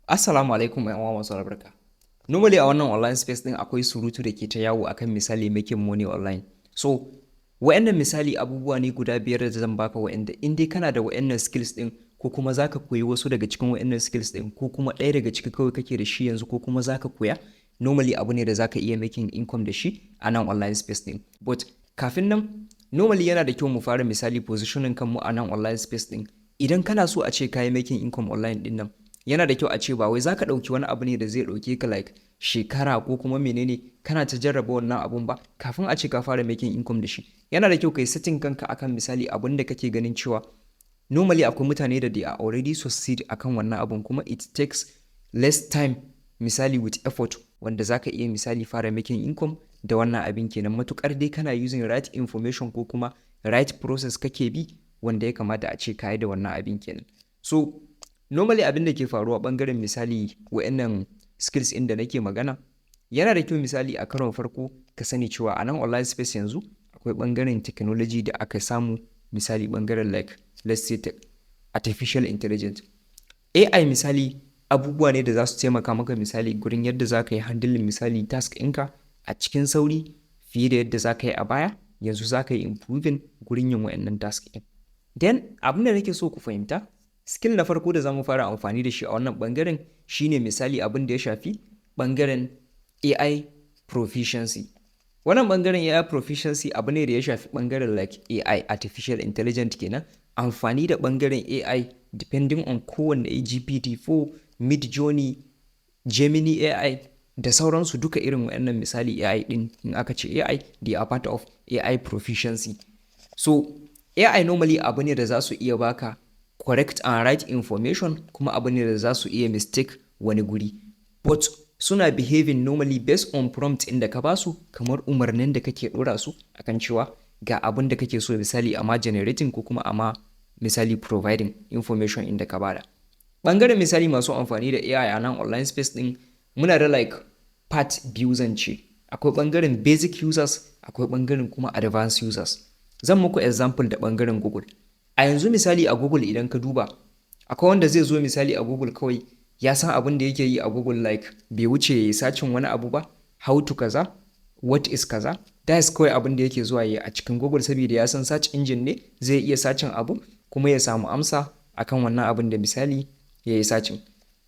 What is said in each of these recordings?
Assalamu alaikum, ƴan uwa masu albarka. Normally a wannan online space ɗin akwai surutu da ke ta yawo akan misali making money online. So wa'annan misali abubuwa ne guda biyar da zan baka, wa'anda in dai kana da wa'annan skills ɗin, ko kuma zaka koyi wasu daga cikin wa'annan skills ɗin, ko kuma ɗaya daga ciki kawai kake da shi yanzu, ko kuma zaka koya, normally abu ne da zaka iya making income da shi a nan online space ɗin. But kafin nan, normally yana da kyau mu fara misali positioning kanmu a nan online space ɗin. Idan kana so a ce ka yi making income online ɗin nan, yana da kyau a ce ba wai zaka ɗauki wani abu ne da zai ɗauke ka like shekara ko kuma menene kana ta jarraba wannan abun ba kafin a ce ka fara making income da shi. Yana da kyau kai setting kanka akan misali abun da kake ganin cewa normally akwai mutane da they are already succeed akan wannan abun, kuma it takes less time misali with effort wanda zaka iya misali fara making income da wannan abin kenan, matukar dai kana using right information ko kuma right process kake bi wanda ya kamata a ce kayi da wannan abin kenan. So normally abin da ke faruwa bangaren misali wa'annan skills ɗin da nake magana, yana da kyau misali a karon farko ka sani cewa a nan online space yanzu akwai bangaren technology da aka samu, misali bangaren like, let's say, artificial intelligence, AI. Misali abubuwa ne da za su taimaka maka misali gurin yadda za ka yi handling misali task ɗinka a cikin sauri fiye da yadda za ka yi a baya. Yanzu za ka yi improving gurin yin wa'annan task ɗin. Then abin da nake so ku fahimta, skill na farko da za mu fara amfani da shi a wannan bangaren shine misali abin da ya shafi bangaren AI proficiency. Wannan bangaren AI proficiency abu ne da ya shafi bangaren like AI, artificial intelligence kenan, amfani da bangaren AI depending on kowanne GPT-4, Midjourney, Gemini AI da sauransu, duka irin waɗannan misali AI din. In aka ce AI, they are part of AI proficiency. So AI normally abu ne da za su iya baka correct and right information, kuma abu ne da za su iya mistake wani guri, but suna behaving normally based on prompt inda ka basu, kamar umarnin da kake dora su akan cewa ga abin da kake so misali amma generating ko kuma amma misali providing information inda ka bada. Bangaren misali masu amfani da AI a nan online space din, muna da like part biyu zan ce. Akwai bangaren basic users, akwai bangaren kuma advanced users. Zan muku example da bangaren Google. A yanzu misali a Google idan ka duba, akwai wanda zai zo misali a Google kawai ya san abin da yake yi a Google, like bai wuce ya yi searching wani abu ba, how to kaza, what is kaza. That is kawai abin da yake zuwa yi a cikin Google, saboda ya san search engine ne, zai iya searching abu kuma ya samu amsa akan wannan abin da misali ya yi searching.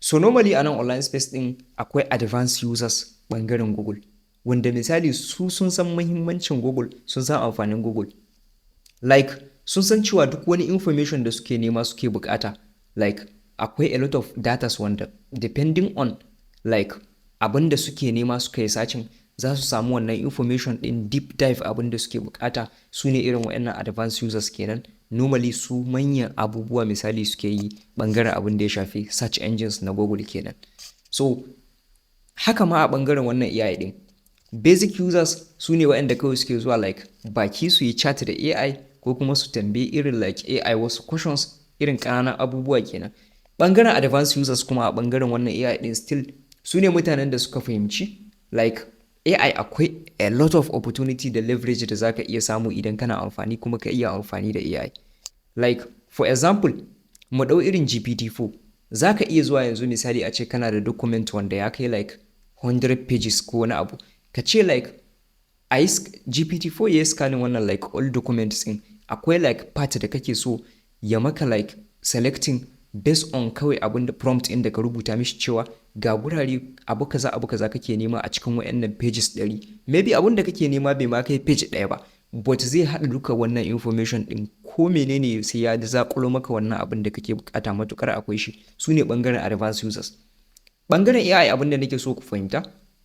So normally a nan online space din akwai advanced users bangaren Google, wanda misali su sun san muhimmancin Google, sun san amfanin Google, like sun san cewa duk wani information da suke nema, suke bukata, like akwai a lot of data wanda depending on like abin da suke nema suka yi searching, za su samu wannan information din, deep dive abin da suke bukata. Su ne irin waɗannan advanced users kenan. Normally su manyan abubuwa misali suke yi bangaren abin da ya shafi search engines na Google kenan. So haka ma a bangaren wannan AI din, basic users su ne waɗanda kawai suke zuwa like baki su yi chat da AI ko kuma su tambayi irin like AI wasu questions, irin ƙananan abubuwa kenan. Bangaren advanced users kuma a bangaren wannan AI din still su ne mutanen da suka fahimci like AI akwai a lot of opportunity da leverage da zaka iya samu idan kana amfani kuma ka iya amfani da AI. Like for example, mu ɗau irin GPT-4. Zaka iya zuwa yanzu misali a ce kana da document wanda ya kai like 100 pages ko wani abu, ka ce like a yi GPT-4 ya yi scanning wannan like all documents din, akwai like part da kake so ya maka like selecting based on kawai abin da prompt ɗin da ka rubuta mishi, cewa ga gurare abu kaza, abu kaza kake nema a cikin wayannan pages 100. Maybe abin da kake nema bai ma kai page ɗaya ba, but zai haɗa duka wannan information ɗin, ko menene sai ya zaƙulo maka wannan abin da kake bukata matukar akwai shi. Su ne ɓangaren advanced users ɓangaren AI. Abin da nake so ku fahimta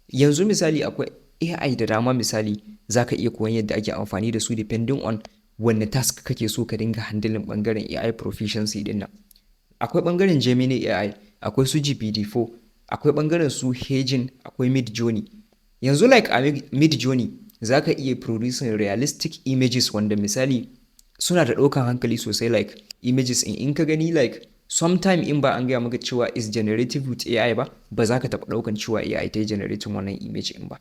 yanzu, misali akwai AI da dama, misali zaka iya koyon yadda ake amfani da su depending on wanne task kake so ka dinga handling. Ɓangaren AI proficiency din nan, akwai ɓangaren Gemini AI, akwai su GPT-4, akwai ɓangaren su HeyGen, akwai Midjourney. Yanzu like a Midjourney zaka iya producing realistic images wanda misali suna da ɗaukan hankali sosai, like images in ka gani, like sometime in ba an gaya maka cewa is generative with AI ba, ba za ka taɓa ɗaukan cewa AI ta yi generating wannan image in ba.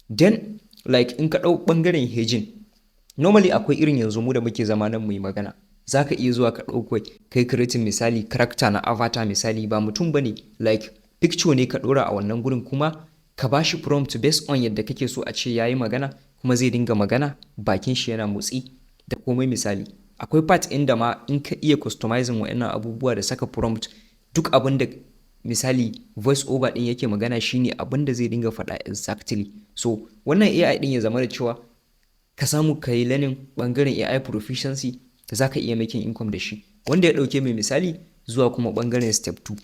Then like in ka ɗau ɓangaren HeyGen, normally akwai irin yanzu mu da muke zama nan mu yi magana, za ka iya zuwa ka ɗauko kai creating misali character na avatar, misali ba mutum ba ne, like Picture ne ka ɗora a wannan gurin, kuma ka ba shi prompt based on yadda kake so a ce ya yi magana, kuma zai dinga magana, bakin shi yana motsi da komai. Misali, akwai part inda ma in ka iya customizing wa'annan abubuwa da saka prompt, duk abin da misali voice over din yake magana shine abin da zai dinga faɗa exactly. So wannan AI din, ya zama da cewa ka samu ka yi learning bangaren AI proficiency, za ka iya making income da shi. Wanda ya ɗauke mai misali zuwa kuma bangaren step 2.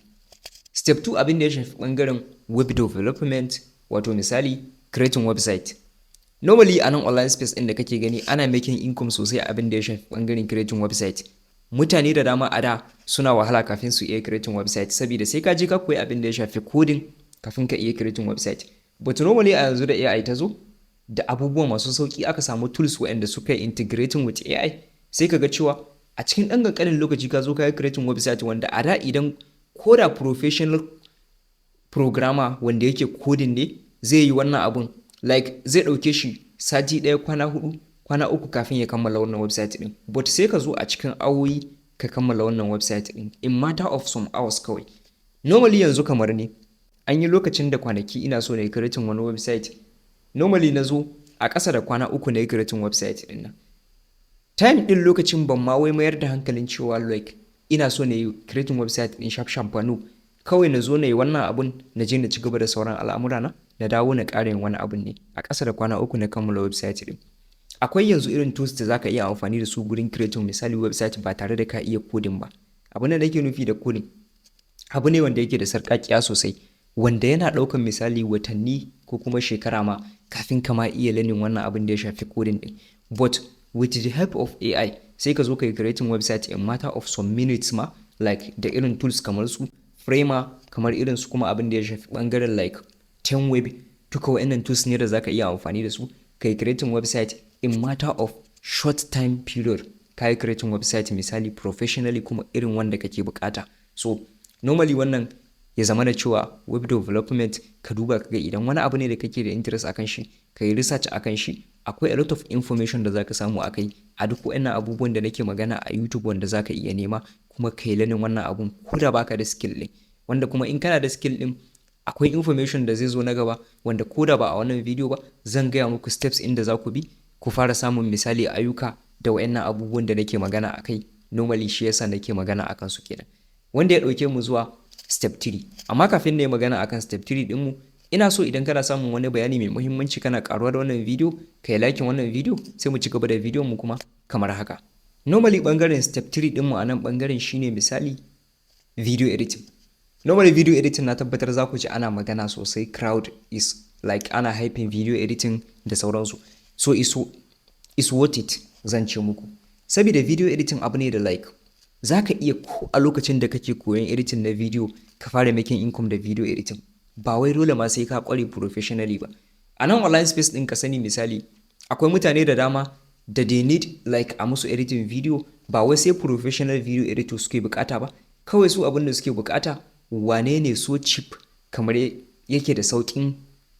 Step 2, abin da ya shafi bangaren web development, wato misali creating website. Normally a nan online space ɗin da kake gani, ana making income sosai abin da ya shafi bangaren creating website. Mutane da dama a da suna wahala kafin su iya creating website, saboda sai ka je ka koyi abin da ya shafi coding kafin ka iya creating website. But normally a yanzu da AI ta zo da abubuwa masu sauki, aka samu tools waɗanda suka integrating with AI, sai ka ga cewa a cikin ɗan ƙanƙanin lokaci ka zo ka yi creating website, wanda a da idan ko da professional programmer wanda yake coding ne zai yi wannan abun, like zai ɗauke shi sati 1, kwana 4, kwana 3 kafin ya kammala wannan website ɗin. But sai ka zo a cikin awoyi ka kammala wannan website ɗin in matter of some hours kawai. Normally yanzu kamar ni, an yi lokacin da kwanaki ina so na yi creating wani website. Normally na zo a ƙasa da kwana 3 na yi creating website ɗin nan. Time ɗin lokacin ban ma wai mayar da hankalin cewa like ina so na yi creating website ɗin sharp sharp ba. No, kawai na zo na yi wannan abun, na je na ci gaba da sauran al'amura na, na dawo na ƙara yin wani abun ne. A ƙasa da kwana 3 na kammala website ɗin. Akwai yanzu irin tools da zaka iya amfani da su gurin creating misali website ba tare da ka iya coding ba. Abin da nake nufi da coding, abu ne wanda yake da sarƙaƙiya sosai, wanda yana ɗaukan misali watanni ko kuma shekara ma kafin ka ma iya learning wannan abin da ya shafi coding ɗin. But with the help of AI, sai ka zo ka yi creating website in matter of some minutes ma, like da irin tools kamar su Framer, kamar irin su kuma abin da ya shafi bangaren like 10web. Duka wa'annan tools ne da zaka iya amfani da su ka yi creating website in matter of short time period. Ka yi creating website misali professionally, kuma irin wanda kake bukata. So normally wannan ya zama da cewa web development, ka duba ka ga idan wani abu ne da kake da interest akan shi, ka yi research akan shi. Akwai a lot of information da zaka samu akai a duk waɗannan abubuwan da nake magana a YouTube, wanda zaka iya nema kuma ka yi learning wannan abun ko da baka da skill ɗin. Wanda kuma in kana da skill ɗin, akwai information da zai zo na gaba, wanda ko da ba a wannan video ba, zan gaya muku steps inda za ku bi ku fara samun misali ayyuka da waɗannan abubuwan da nake magana akai. Normally shi yasa nake magana akan su kenan. Wanda ya ɗauke mu zuwa step 3. Amma kafin na yi magana akan step 3 ɗinmu, ina so idan kana samun wani bayani mai muhimmanci, kana karuwa da wannan video, ka yi liking wannan video, sai mu ci gaba da bidiyon mu kuma kamar haka. Normally bangaren step 3 ɗinmu a nan bangaren shine misali video editing. Normally video editing, na tabbatar za ku ji ana magana sosai, crowd is like ana hyping video editing da sauransu. So is worth it, zan ce muku, saboda video editing abu ne da like za ka iya ko a lokacin da kake koyon editing na video ka fara making income da video editing. Ba wai dole ma sai ka kware professionally ba. A nan online space ɗin, ka sani misali akwai mutane da dama da they need like a musu editing video. Ba wai sai professional video editor suke bukata ba. Kawai su abin da suke bukata, wane ne so cheap, kamar yake da sauƙin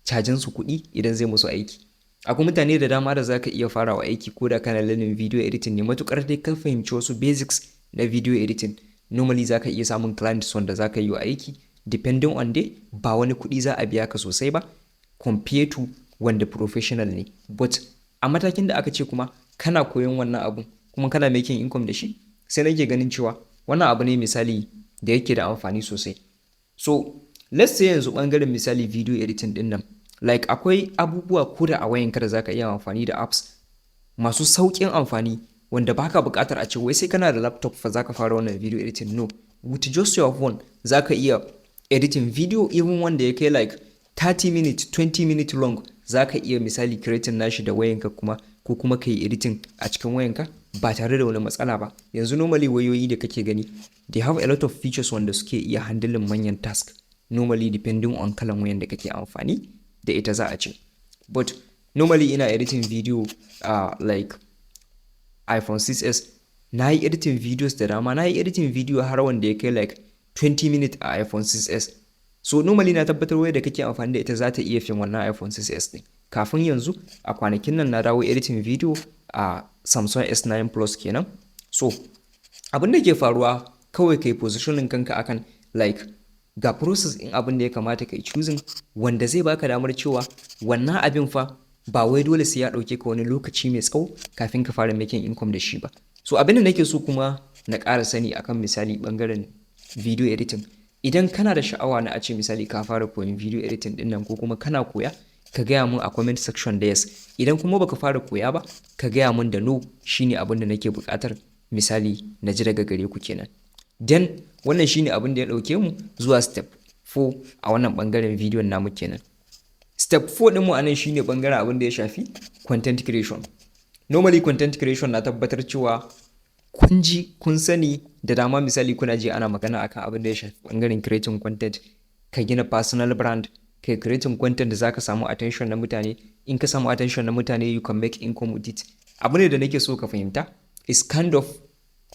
cajin su kuɗi idan zai musu aiki. Akwai mutane da dama da zaka iya farawa aiki ko da kana learning video editing ne. Matukar dai ka fahimci wasu basics na video editing, normally zaka iya samun clients wanda zaka yi wa aiki, depending on dai ba wani kuɗi za a biya ka sosai ba compared to wanda professional ne. But a matakin da aka ce kuma kana koyon wannan abun kuma kana making income da shi, sai nake ganin cewa wannan abu ne misali da yake da amfani sosai. So let's say yanzu bangaren misali video editing din nan, like akwai abubuwa ko da a wayanka da zaka iya amfani da apps masu sauƙin amfani, wanda baka buƙatar a ce wai sai kana da laptop fa zaka fara wannan video editing. No, with just your phone zaka iya editing video, even wanda ya kai like 30 minutes, 20 minutes long, zaka iya misali creating nashi da wayanka kuma, ko kuma kai editing a cikin wayanka ba tare da wani matsala ba. Yanzu normally wayoyi da kake gani, they have a lot of features wanda suke iya handling manyan task, normally depending on kalan wayan da kake amfani da ita za a ce. But normally ina editing video like iPhone 6s. Na yi editing videos da dama, na yi editing video har wanda ya kai like 20 minutes a iPhone 6s. So normally na tabbatar wayar da kake amfani da ita za ta iya fin wannan iPhone 6s din. Kafin yanzu a kwanakin nan na dawo editing video a Samsung S9 Plus kenan. So abin da ke faruwa, kawai kai positioning kanka akan like Ga process in abin da ya kamata kai choosing wanda zai baka damar cewa wannan abin fa ba wai dole sai ya ɗauke ka wani lokaci mai tsawo kafin ka fara making income da shi ba. So abin da nake so kuma na ƙara sani akan misali ɓangaren video editing, idan kana da sha'awa na a ce misali ka fara koyon video editing ɗin nan ko kuma kana koya, ka gaya mun a comment section da yes. Idan kuma baka fara koya ba, ka gaya mun da no. Shine abin da nake buƙatar misali na ji daga gare ku kenan. Then wannan shine abin da ya ɗauke mu zuwa step 4 a wannan ɓangaren bidiyon namu kenan. Step 4 ɗin mu anan shine ɓangaren abin da ya shafi content creation. Normally, content creation, na tabbatar cewa kun ji, kun sani da dama. Misali, kuna ji ana magana akan abin da ya shafi ɓangaren creating content, ka gina personal brand, kai creating content da zaka samu attention na mutane. In ka samu attention na mutane, you can make income with it. Abu ne da nake so ka fahimta, is kind of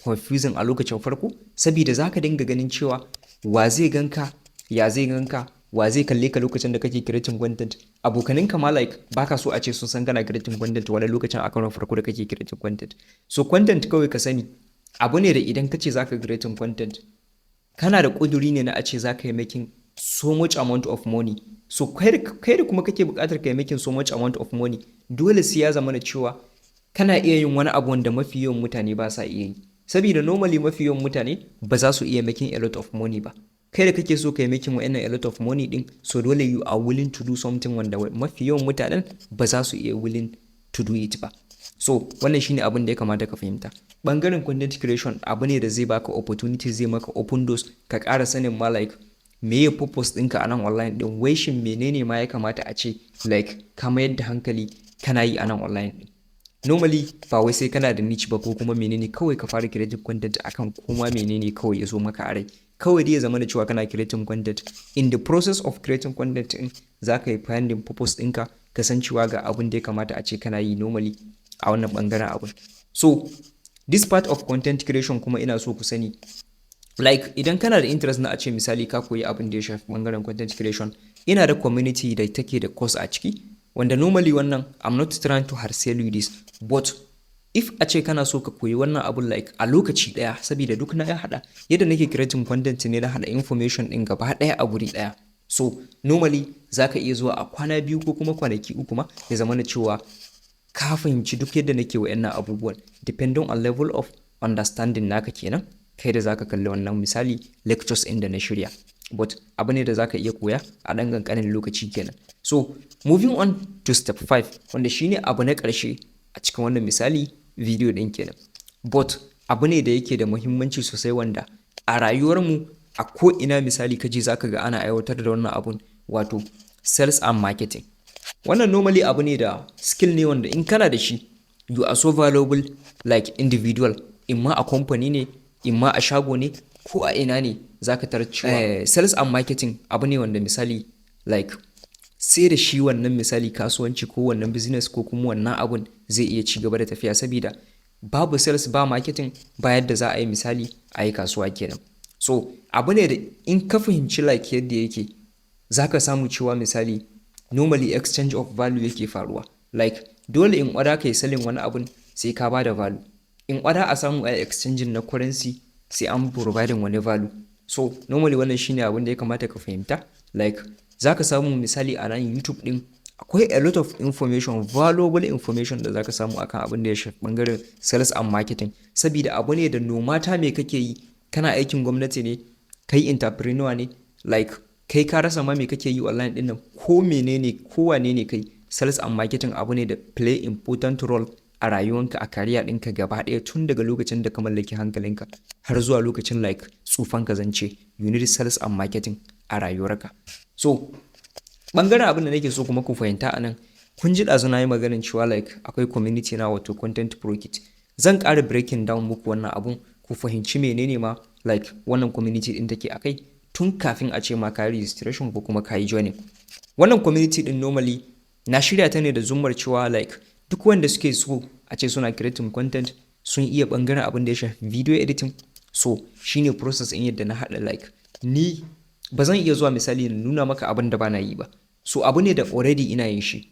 confusing a lokacin farko, saboda zaka dinga ganin cewa wa zai ganka, ya zai ganka, wa zai kalle ka lokacin da kake creating content? Abokaninka ma like baka so a ce sun san kana creating content wani lokacin a karon farko da kake creating content. So content, kawai ka sani, abu ne da idan ka ce zaka creating content, kana da ƙuduri ne na a ce zaka yi making so much amount of money. So kai da kuma kake buƙatar ka yi making so much amount of money, dole sai ya zama da cewa kana iya yin wani abu wanda mafi yawan mutane ba sa iya yi, saboda normally mafi yawan mutane ba za su iya making a lot of money ba. Kai da kake so ka yi making wa'annan a lot of money din, so dole you are willing to do something wanda mafi yawan mutanen ba za su iya willing to do it ba. So wannan shine abin da ya kamata ka fahimta. Bangaren content creation abu ne da zai baka opportunity, zai maka open doors ka ƙara sanin ma like meye purpose ɗinka a nan online ɗin. Wai shin menene ma ya kamata a ce like ka mayar da hankali kana yi a nan online ɗin? Normally ba wai sai kana da niche ba ko kuma menene. Kawai ka fara creating content akan kuma menene kawai ya zo maka a rai. Kawai dai ya zama da cewa kana creating content. In the process of creating content din, za ka yi finding purpose ɗinka, ka san cewa ga abin da ya kamata a ce kana yi normally a wannan bangaren abun. So this part of content creation kuma, ina so ku sani, like idan kana da interest na a ce misali ka koyi abin da ya shafi bangaren content creation, ina da community da take da course a ciki, wanda normally wannan, I'm not trying to hard sell you this, but if a ce kana so ka koyi wannan abun like a lokaci daya, saboda duk na ya hada yadda nake creating content ne, na hada information din gaba daya a guri daya. So normally zaka iya zuwa a kwana 2 ko kuma kwanaki 3 ma, ya zama na cewa ka fahimci duk yadda nake wa'annan abubuwan, depending on level of understanding naka kenan, kai da zaka kalli wannan misali lectures ɗin da na shirya. But abu ne da zaka iya koya a ɗan ƙanƙanin lokaci kenan. So moving on to step 5, wanda shine abu na ƙarshe a cikin wannan misali video ɗin kenan, but abu ne da yake da muhimmanci sosai, wanda a rayuwarmu a ko ina misali kaje zaka ga ana aiwatar da wannan abun, wato sales and marketing. Wannan normally abu ne da skill ne wanda in kana da shi, you are so valuable like individual, imma a company ne, imma a shago ne, ko a ina ne zaka tarar cewa sales and marketing abu ne wanda misali like sai da shi wannan misali kasuwanci ko wannan business ko kuma wannan abun zai iya ci gaba da tafiya, saboda babu sales ba marketing, ba yadda za a yi misali a yi kasuwa kenan. So abu ne da in ka fahimci like yadda yake, zaka samu cewa misali normally exchange of value yake faruwa. Like dole in order kai selling wani abun, sai ka bada value. In order a samu a exchanging na currency, sai an providing wani value. So normally wannan shine abin da ya kamata ka fahimta. Like zaka samu misali a nan YouTube din akwai a lot of information, valuable information da zaka samu akan abin da ya shafi bangaren sales and marketing, saboda abu ne da no matter me kake yi, kana aikin gwamnati ne, kai entrepreneur ne, like kai ka rasa ma me kake yi online din nan, ko menene, ko wane ne kai, sales and marketing abu ne da play important role a rayuwanka, a career ɗinka gaba ɗaya, tun daga lokacin da ka mallaki hankalinka har zuwa lokacin like tsufanka zance, you need sales and marketing a rayuwarka. So ɓangaren abin da nake so kuma ku fahimta a nan, kun ji ɗazu na yi maganin cewa like akwai community na, wato Content Pro Kit. Zan ƙara breaking down muku wannan abun ku fahimci menene ma like wannan community ɗin take akai tun kafin a ce ma ka yi registration ko kuma ka yi joining. Wannan community ɗin normally na shirya ta ne da zummar cewa like duk wanda suke so a ce suna creating content, sun iya ɓangaren abin da ya shafi video editing. So shine process ɗin yadda na haɗa. Like ni ba zan iya zuwa misali na nuna maka abin da bana yi ba. So abu ne da already ina yin shi.